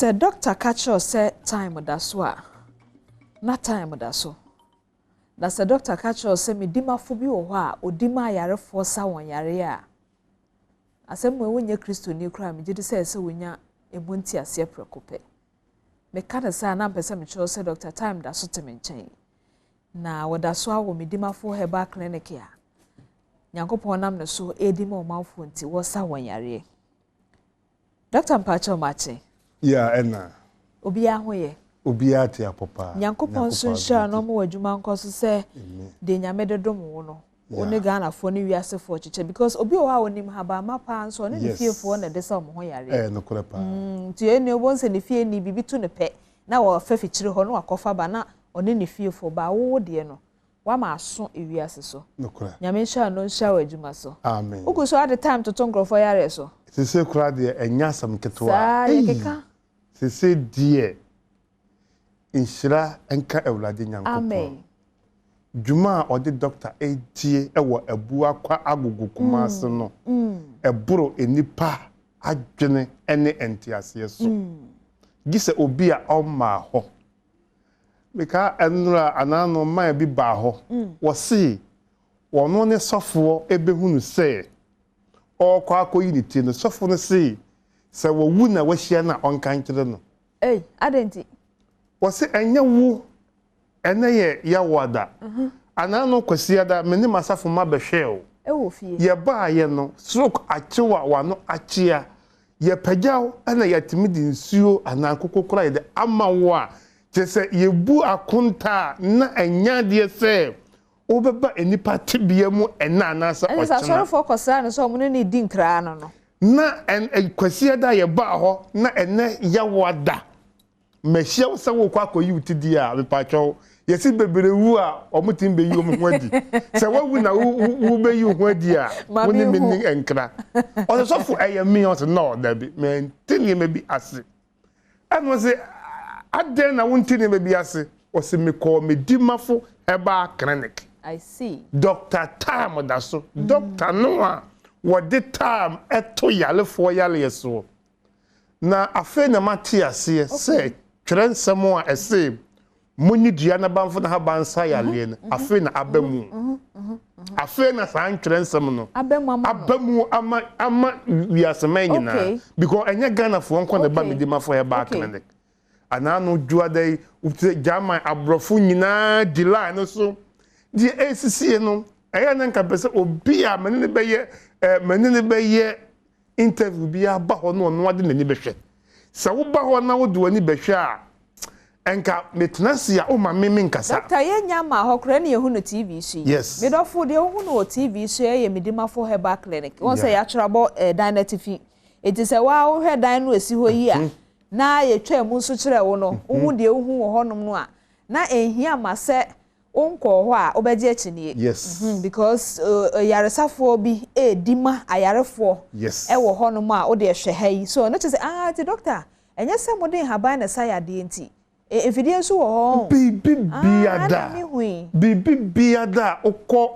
Sɛ doctor ka kyerɛ wo sɛ time da so a, na time da so. Na sɛ doctor ka kyerɛ wo sɛ medimafo bi wɔ hɔ a odi ma ayarefoɔ sa wɔn yareɛ a, asɛm wei wonyɛ Kristoni koraa a, megye di sɛ ɛsɛ sɛ wonya emu nteaseɛ prɛko pɛ. Meka no saa a, na mpɛ sɛ mekyerɛ wo sɛ Doctor Time da so te me nkyɛn. Na wɔda so ara wɔ Medimafo Herbal Clinic a Nyankopɔn nam ne so redi ma ɔmanfoɔ nti wɔsa wɔn yareɛ. Doctor mpakyɛw makye. Yeah ɛna. Obiara ho yɛ. Obiara te apɔ paa. Nyankopɔn nso nhyira no ɔmo wɔ adwuma nkɔ so sɛ deɛ Nyame de dom wo no wo ne Ghanafoɔ ne wiasefoɔ kyekyɛ because obi wɔ hɔ a onim habamma paa nso ɔne ne fiefoɔ na ɛde sa ɔmo ho yareɛ. Ɛyɛ nokorɛ paa. Nti ɛnni wobɛhu sɛ ne fie ni biribi to no pɛ na wafa fikyire hɔ na wakɔfa ba na ɔne ne fiefoɔ ba wo wo deɛ no Wama aso ewiase so. Nokorɛ. Nyame nhyira no nhyira wo adwuma so. Amen. Wogu so ade time toto nkorɔfoɔ yareɛ so. Sesei koraa deɛ ɛnyɛ asɛm ketewa. Saa yɛkeka. Sesei deɛ nhyira nka Awurade Nyankopɔn. Amen. Dwuma a ɔde doctor redie wɔ Abuakwa Agogo Kumasi no ɛboro nnipa adwene ne nteaseɛ so. Gye sɛ obi a ɔmmaa hɔ. Mekaa nnora anaa no man bi baa hɔ, wɔse wɔno ne sɔfoɔ bɛhunu sɛ ɔrekɔ akɔyi ne ti no, sɔfo no se sɛ wawu na wahyia no a ɔnka nkyerɛ no. Ei, adɛn nti? Wɔse ɛnyɛ wo, ɛnɛ yɛ Yawoada, anaa no Kwasiada, me ne m'asafo mma bɛhwɛɛ wo. Ɛwɔ fie. Yɛbaeɛ no, stroke akye wo a w'ano akyea, Yɛpagya wo na yɛatumi de nsuo anaa nkoko koraa yɛde ama wo a, kyerɛ sɛ yɛbu akonta a na ɛnyɛ adeɛ sɛ wobɛba nnipa tebea mu ɛnnɛ anaasɛ Ɛne sɛ ɔkyena. asɔrefoɔ kɔsraa no sɛ wɔn ne no redi nkra no no. Na ɛn Kwasiada a yɛbaa hɔ na ɛnnɛ Yawoada. Mahyia wo sɛ worekɔ akɔyi wo ti deɛ a, mepakyɛw, yɛse bebree wu a, wɔtumi bɛyi wɔn ho adi. Sɛ woawu na wobɛyi wo ho adi a, wo ne me nni nkra. Ɔse, sɔfo, ɛyɛ me? Ɔse, no, dabi, mente nneɛma bi ase. Ɛna ɔse, adɛn na wonte nneɛma bi ase? Ɔse, mekɔɔ me dimafo herbal clinic. I see. Doctor Time da so. Doctor no a wɔde time to yarefoɔ yareɛ soɔ. Na afei na mate aseɛ sɛ twerɛ nsɛm a ɛse monyi dua no abamfo no ahaban nsa yareɛ no, afei na aba mu. Afei na saa ntwerɛ nsɛm no aba mu ama ama wiaseman nyinaa. Because ɛnyɛ Ghanafoɔ nko na ɛba Medimafo Herbal Clinic. Anaa no dwoada yi, sɛ German aborɔfo nyinaa di line no so. Deɛ ɛresisie no, ɛyɛ na nka mpɛ sɛ obi a mene no bɛyɛ, mene no bɛyɛ interview biara ba hɔ na ɔno ade n'ani bɛhwɛ. Sɛ woba hɔ na wode w'ani bɛhwɛ a, nka metena ase a woma me menkasa. Doctor, yɛnnya mmaa hɔ koraa na yɛhu no TV so yi. Yes. Me dɔfo, deɛ wohu no wɔ TV so yi yɛ Medimafo Herbal Clinic. Wohu sɛ yɛatwerɛ abɔ dan no atifi. Enti sɛ wo ara wohwɛ dan no a ɛsi hɔ yi a, na yɛtwaa mu nso kyerɛɛ wo no, wohu deɛ wohu wɔ hɔnom no a, na ɛnhia mma sɛ Wonkɔɔ hɔ a wobɛgye akyinie. Yes. Because yaresafoɔ bi redi ma ayarefoɔ Yes. wɔ hɔnom a wodeɛ hwɛ ha yi. So ɛno kyerɛ sɛ ah nti doctor ɛnyɛ sɛ mode nhaban na ɛsa yadeɛ nti mfidie nso wɔ hɔ ɔn. Biribi Ah biada, ɛna mehui. biribi biada a wokɔ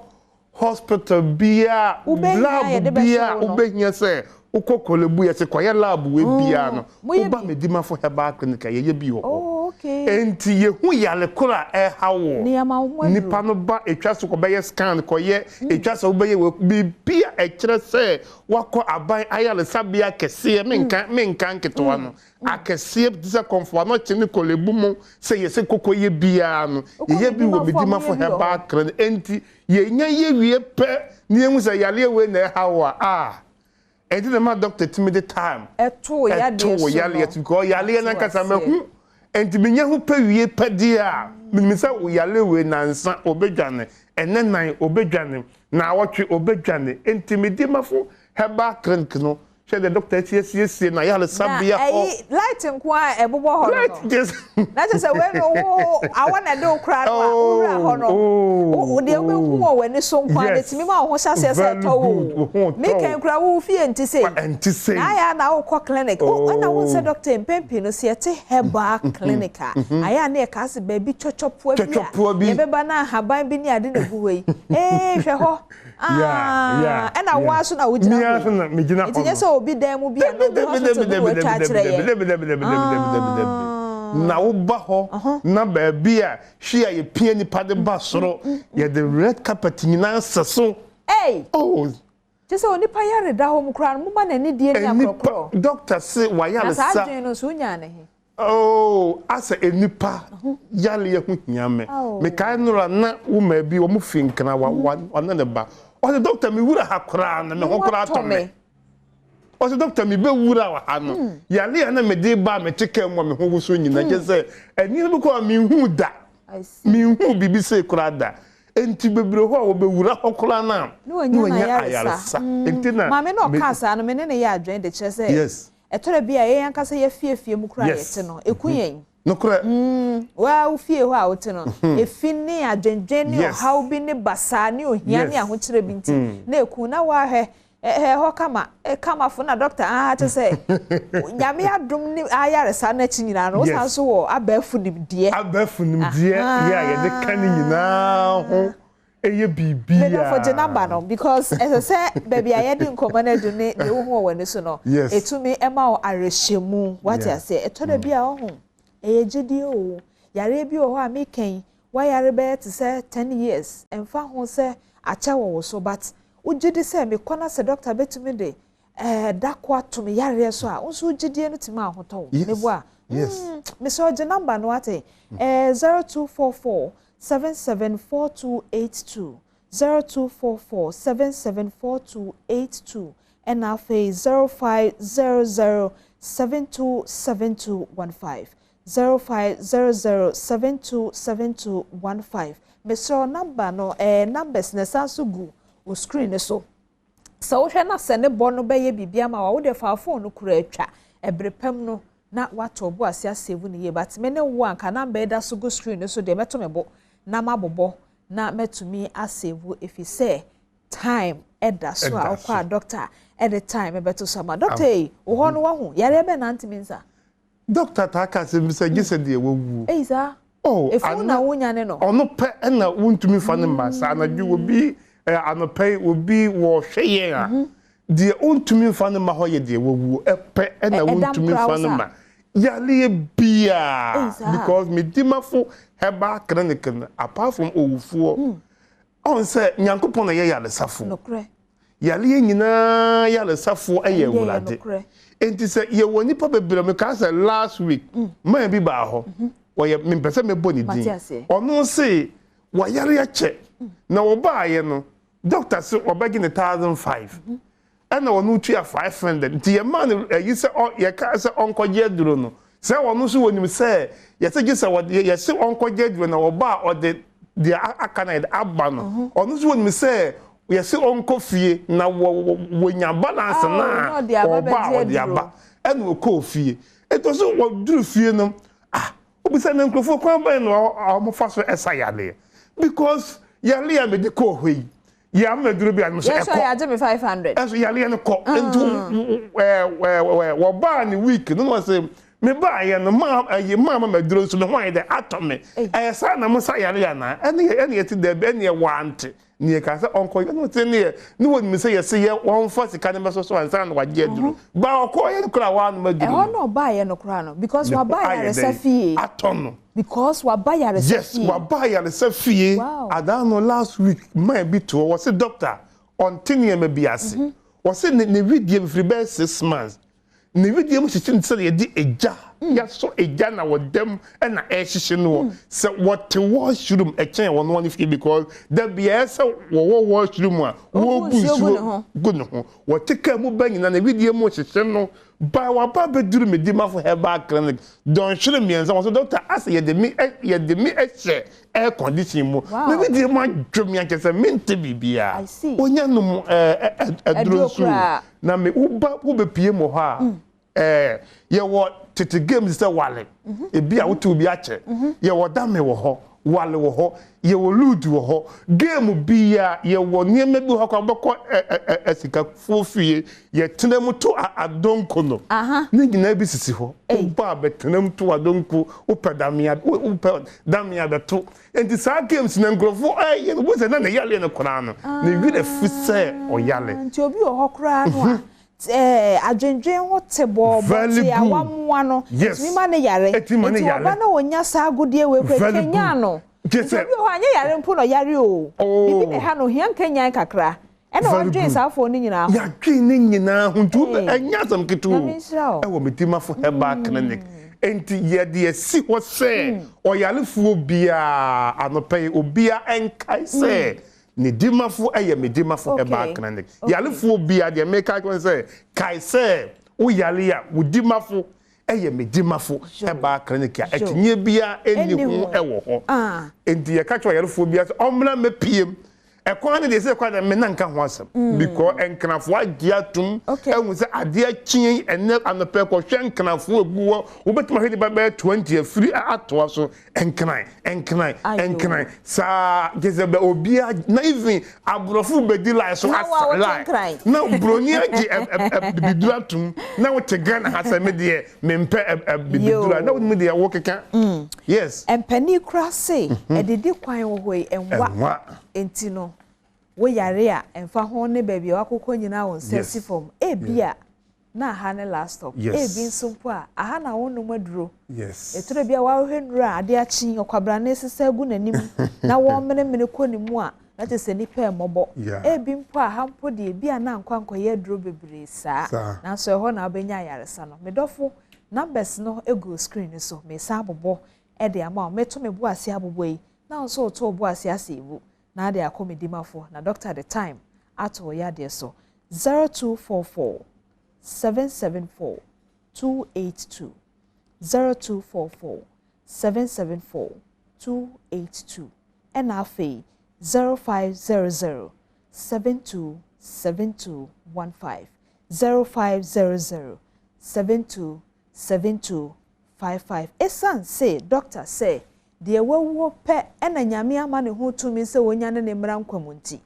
hospital biara, Wobɛhia lab yɛde bɛhwɛ biara wo no. wobɛhia sɛ wokɔ Korle Bu yɛse kɔyɛ lab wei biara no, Moyɛ woba bi? Medimafo Herbal Clinic a yɛyɛ bi wɔ hɔ. Oh okay. Enti yɛhu yare koro a ɛreha woɔ. Ne yɛama wo ho aduro. Nipa no ba ɛtwa so kɔbɛyɛ scan kɔyɛ, ɛtwa sɛ wobɛyɛ wei, biribi a ɛkyerɛ sɛ woakɔ aban ayaresabea kɛseɛ, menka menka nketewa no, akɛseɛ te sɛ Komfo Anokye ne Korle Bu mu sɛ yɛse kɔkɔ yɛ biara no, Wokɔ yɛyɛ bi wɔ Medimafo a moyɛ Medimafo bi wɔ hɔ. Herbal Clinic. Enti Yɛnya yɛ wie pɛ na yɛhu sɛ yareɛ wei na ɛha wo a, ah, ɛnti na ɛma doctor tumi de time Ɛto wo yadeɛ ɛto wo so yareɛ no. so because yareɛ no Ate ankasa aseɛ. mahu. Ɛnti menya ho pɛ wie pɛ deɛ a, menim sɛ wo yareɛ wei nansa ɔbɛdwane, ɛnɛ nan ɔbɛdwane, naawɔtwe ɔbɛdwane. Ɛnti Medimafo Herbal Clinic no Hwɛ deɛ dɔkta asi asiesie n'ayaresabea Na hɔ. ɛyi light nko ara a ɛbobɔ hɔ no Light no. just. Na kyerɛ sɛ wei no wo awɔ na ɛde wo koraa no a wowura hɔ no. Oh, Wo deɛ wobɛhu oh. wɔ w'ani so nko ara no Yes. ɛtumi ma wo ho hyɛ aseɛ sɛ Very ɛtɔ wo good. o. Wo ho tɔ Me kan wo. koraa wo fie nte sei. Ɛnte sei. Na ayɛ a na wokɔ clinic. Wo ɛna wohu sɛ Oh. dɔkta mpɛn pii no sɛ yɛte herbal clinic a ayɛ a na yɛka sɛ baabi twɔtwɔpoa bi a Twɔtwɔpoa bi. yɛbɛba na ahaban bi ne ade na ɛgu hɔ yi. Ee hwɛ hɔ. Yeah, yeah, Ah, ɛna wo yeah. ara so na wogyina Me ara hɔ so yi. na megyina Nti hɔ nyɛ no. sɛ obi dan mu bi anaa obi hospital bi na watwa akyerɛ yɛn. Dabi, dabi, dabi, dabi, dabi, dabi, dabi. Na woba hɔ na baabi a hwi a yɛpia nipa de ba soro, yɛde red carpet nyinaa sɛ so. Ei! Oh. Kyerɛ sɛ onipa yare da hɔ mu koraa no, moma n'ani die ne akorɔkorɔ. Nipa, doctor se wayaresa. Na saa adwene no nso wonyaa no he? Oh, asɛ nnipa yareɛ ho hia me. Mekae nnora na wo maa bi wɔn fi Nkran wa wa ɔne ne ba. Ɔse doctor me wura ha koraa no me ho koraa tɔ me. Ɔse doctor me bɛ wura wɔ ha no yareɛ a na mede ba a mete kaa mu a me ho woso nyina kyerɛ sɛ nneɛma bi koraa menhuu da. Menhuu biribi sei koraa da. Enti bebree hɔ a wɔbɛwura hɔ koraa no a na wɔanya ayaresa. Enti na Maame no a ɔkaa saa no me ne no yɛ adwene de kyerɛ sɛ Yes. Ɛtɔ da bi a, yɛn ankasa yɛn afie afie mu koraa a yɛte no, ɛku yɛn. Nokorɛ. Wo ara wo fie hɔ a wote no, efi ne adwendwen ne ɔhaw bi ne basaa ne ohia ne ahokyerɛ bi nti, na ɛku. Na woahwɛ, ɛhɔ kama, kamafo na dɔkta, aa kyerɛ sɛ, Nyame adom ne ayaresa no akyi nyinaa no, wosan nso wɔ abɛɛfo nimdeɛ. Abɛɛfo nimdeɛ yɛ a yɛde ka ne nyinaa ho ɛyɛ biribi a. Me dɔfo gye number no because ɛsɛ sɛ baabi a yɛde nkɔmmɔ no adu ne deɛ wohu wɔ w'ani so no ɛtumi ɛma wo awerɛhyɛmu wate aseɛ ɛtɔ da bi a ɔho ɛyɛ gyedie o yareɛ bi wɔ hɔ a meka yi wayare bɛyɛ te sɛ 10 years ɛmfa ho sɛ akyɛ wɔ wo so but wogye di sɛ mekɔ na sɛ doctor bɛtumi de ɛɛ da ko ato me yareɛ so a wo nso wo gyedie no tumi ahotɔ wo meboa mm mesɛ ɔgye number no wate ɛɛ 0244 774282, 0244 774282, ɛna afei 0500 727215, 0500 727215. Mesrɛ wo number no, ɛɛ numbers no ɛsan so gu wo screen no so. Sɛ wohwɛ na sɛ ne bɔ no bɛyɛ biribi ama wo a, wo deɛ fa wo phone no koraa twa. Ɛbere pam no na woatɔ wo bo ase asave no yie. But me ne wo a nka number yi da so gu screen no so deɛ mɛto me bo na mabobɔ na matumi asave efisɛ time ɛda so a wokɔ a doctor ɛde time bɛto so ama. Doctor ei, wo hɔ no wahu yareɛ bɛn na antumi nsa? Doctor taa ka asɛm bi sɛ gye sɛ deɛ wawuo. Ei saa? Oh, Efunu na wonyane no? Ɔno pɛ na wontumi nfa no mma. Sɛ anadwo obi, eh, anɔpa yi obi wɔhwɛ yɛn a, mhm. deɛ wontumi nfa no mma hɔ yɛ deɛ wawuo ɛpɛ na wontumi nfa no mma. Yareɛ biara because Medimafo Herbal Clinic no apart from owufoɔ, mm. ɔn sɛ Nyankopɔn na yɛ yaresafo. Nokorɛ. Yareɛ nyinaa yaresafoɔ yɛ Awurade. Enti sɛ yɛwɔ nnipa bebree, mekaa sɛ last week, man bi baa hɔ, ɔyɛ, mempɛ sɛ mɛbɔ ne din. Ɔno se wayare akyɛ, na ɔbaeɛ no, doctor se ɔbɛgye ne 1005, ɛna ɔno tua 500, nti yɛmaa no ayi sɛ yɛkaa sɛ ɔnkɔgye aduro no, Sɛ ɔno nso wɔnim sɛ yɛsɛ gye sɛ wɔde yɛse ɔnkɔgye aduro na ɔba a ɔde deɛ aka no ayɛ dɛ aba no mhm. ɔno nso wɔnim sɛ yɛse ɔnkɔ fie na wɔnya balance no a ɔba a ɔde aba ɛna ɔkɔɔ fie ɛtɔ so wɔduru fie no ah obisa ne nkurɔfoɔ kwan bɛn na wɔfa so ɛsa yareɛ because yareɛ a mede kɔɔ hɔ yi Yɛ ama aduro bi a no sɛ ɛkɔ. Yɛsɔ yɛagye me 500. Ɛso yareɛ no kɔ. Nti wɔbaa ne week no na wɔsɛ me baayɛ no maa ɛyi maa ma aduro nso me ho ayɛ dɛ atɔ me. Ɛyɛ saa na mo sa yareɛ anaa? Ɛne yɛ ɛne yɛte dɛbi ɛne yɛ wante. Ne yɛ kaa sɛ ɔnkɔ yɛ no te ne yɛ ne wɔnim sɛ yɛse yɛ wɔnfa sika no bɛsɔ so ansa na wagye aduro. Ba ɔkɔɔ yɛ no koraa wɔanom aduro no. Ɛhɔ na ɔbaayɛ no koraa no because waba ayaresa fie. Atɔ no. Because waba yaresa Yes, fie. waba ayaresa fie. Wow. Adaa no last week man bi to hɔ wɔse doctor ɔnte nneɛma bi ase. Wɔse ne ne wedeɛ mu firi bɛyɛ 6 months. Ne wedeɛ mu hyehye no sɛdeɛ yɛde egya yɛasɔ egya na wɔda mu na ɛrehyehye noɔ. Sɛ wɔte washroom ɛkyɛn wɔn ano fie because da biara sɛ wɔwɔ washroom a Wogu wɔrebu nsuo gu ne nsuo ho. gu ne ho. Wɔte kaa mu ba nyinaa ne wedeɛ mu hyehye no. Ba waba abɛduru Medimafo Herbal Clinic dɔnhwere 3 wɔn so doctor asɛ yɛde me yɛde me hyɛ air condition mu. Wow. Me wedeɛ mu adwo me ankyɛ sɛ mente biribiara. I see. Onya nom ɛɛ aduro Aduro nso o. koraa. Na me woba wobɛpie mu hɔ a yɛwɔ tete games sɛ wale. Ebi a wote obi akyɛ. Yɛwɔ dame wɔ hɔ, wale wɔ hɔ, yɛwɔ ludo wɔ hɔ. Game biara yɛwɔ nneɛma bi wɔ hɔ koraa wobɛkɔ asikafoɔ fie yɛtena mu to adonko no. Ne nyinaa bi sisi hɔ. Woba a bɛtena mu to adonko, wopɛ dame a wopɛ dame a bɛto. Nti saa games na nkurɔfoɔ ɛyɛ no wobɛhu sɛ na ne yareɛ no koraa no ne werɛ fi sɛ ɔyare. Nti obi wɔ hɔ koraa no a. Ɛɛ adwendwen ho te bɔɔbɔ te a wamoa no, ɛtumi ma no yare. Nti ɔba na ɔnya saa agodie wei koraa, ɛkanyan no. Nti obi wɔ hɔ a, ɛnyɛ yare mpo na ɔyare o. Biribi na ɛha no, ohia nkanyan kakra. Ɛna wadwen saa afoɔ no nyinaa ho. Yɛadwen ne nyinaa ho nti wobɛ ɛnyɛ asɛm ketewa o. Ɛwɔ Medimafo Herbal Clinic. Nti yɛde asi hɔ sɛ ɔyarefoɔ biara anɔpa yi obiara nkae sɛ ne dimafo yɛ Medimafo Herbal Clinic. Yarefoɔ biara deɛ meka akyerɛ wo sɛ kae sɛ wo yare a wo dimafo yɛ Medimafo Herbal Clinic a akyinnyeɛ biara nni ho wɔ hɔ. Nti yɛka kyerɛ ɔyarefoɔ biara sɛ ɔmmra mmɛpiem. Ɛkwan no deɛ sɛ kwan deɛ me na nka ho asɛm because nkrafoɔ agye atum ahu sɛ adeɛ akye yi ɛnɛ anɔpɛ kɔhwɛ nkrafoɔ egu hɔ wobɛtumi ahwɛ nipa bɛyɛ 20 afiri atoa so nkran nkran nkran saa kyɛ sɛ bɛ obiara na even aborɔfo bɛdi line so asa line na broni agye bibiduro atum na wote Ghana ha sɛ me deɛ mempɛ bibiduro a na wonim deɛ wokeka yes. Mpanin koraa se adidi kwan wɔ hɔ yi ɛnwa. Enti no, wo yare a, ɛmfa ho ne baabi a woakokɔ nyinaa wo nsa asi fam, ebia na aha ne last stop, ebi nso mpo a, aha na wonnom aduro. Ɛtɔ da bi a woahwehwɛ nnuro a ade akye yi, ɔkwabrane resesa agu n'anim na wɔremenemene kɔ ne mu a, na kyerɛ sɛ nnipa remmɔbɔ. Ebi mpo a, ha mpo deɛ, ebia na ankɔ ankɔyɛ aduro bebree saa, nanso ɛhɔ na wobɛnya ayaresa no. Me dɔfo, numbers no gu screen no so, meresan abobɔ de ama wo. Meto me bo ase abobɔ yi, Na wo nso woto wo bo ase asave na ade akɔ me dimafo na doctor de time ato wo yadeɛ so 0244 774 282 0244 774 282 ɛna afei 0500 72 72 15 0500 72 72 55 Esiane se dɔkta sɛ deɛ wawuo pɛ na Nyame ama ne ho tumi sɛ ɔnyane no mmra nkwa mu nti,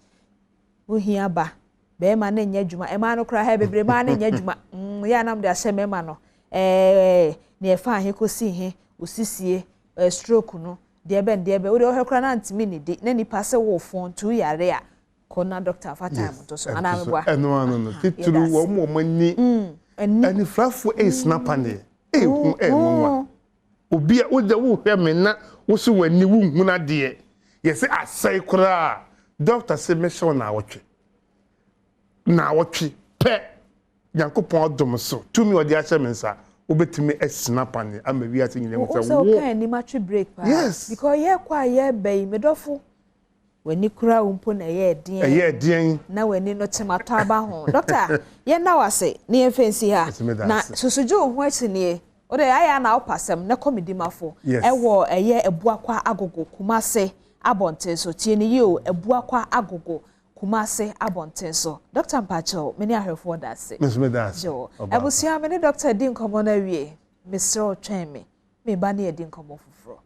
wohia ba. Barima no nyɛ adwuma, mmaa no koraa hɛ bebree mmaa no nyɛ adwuma. Mm, yɛ a na mode ahyɛ mmarima no. Ɛɛ, nea ɛfaa he kɔsii he, osisie, ɛɛ, stroke no, deɛ bɛn deɛ bɛn, wode wohwɛ koraa na antumi nnidi, na nipa se wo fon nti woyare a, kɔ na dɔkta fa time nto so anaa meboa. Ɛno ano no titiriw wɔn wɔn ani mm, anifurafoɔ ɛresena paneɛ ɛrehu ɛnwanwa obi a wogya wohwɛ me na wosi w'ani wonhunu adeɛ yɛsɛ asɛe koraa dɔkta se mɛhyɛ wo naawɔtwe naawɔtwe pɛ Nyankopɔn adom so tumi ɔde ahyɛ me nsa wobɛtumi asina paneɛ ama wiase nyina mu sɛ wo woka anim atwe break paa yes because yɛkɔ a yɛba yi medɔfo W'ani kura wo mpo na ɛyɛɛ deɛn? Ɛyɛɛ deɛn? Na w'ani no tem atɔ aba ho. Dɔkta, yɛnna wo ase na yɛmfa nsi ha. Na susu gye wo ho akyi nie. Wo deɛ ayɛ a na wopɛ asɛm na kɔ me dimafo ɛwɔ ɛyɛ Abuakwa Agogo, Kumase abɔnten so. Tie no yie o, Abuakwa Agogo, Kumase abɔnten so. Dɔkta mpakyɛw, me ne ahwɛfoɔ da ase. Me nso meda ase. Yoo. Abusua, me ne dɔkta adi nkɔmmɔ no awie. Mesrɛ wo twɛn me. Meba ne yɛadi nkɔmmɔ foforɔ.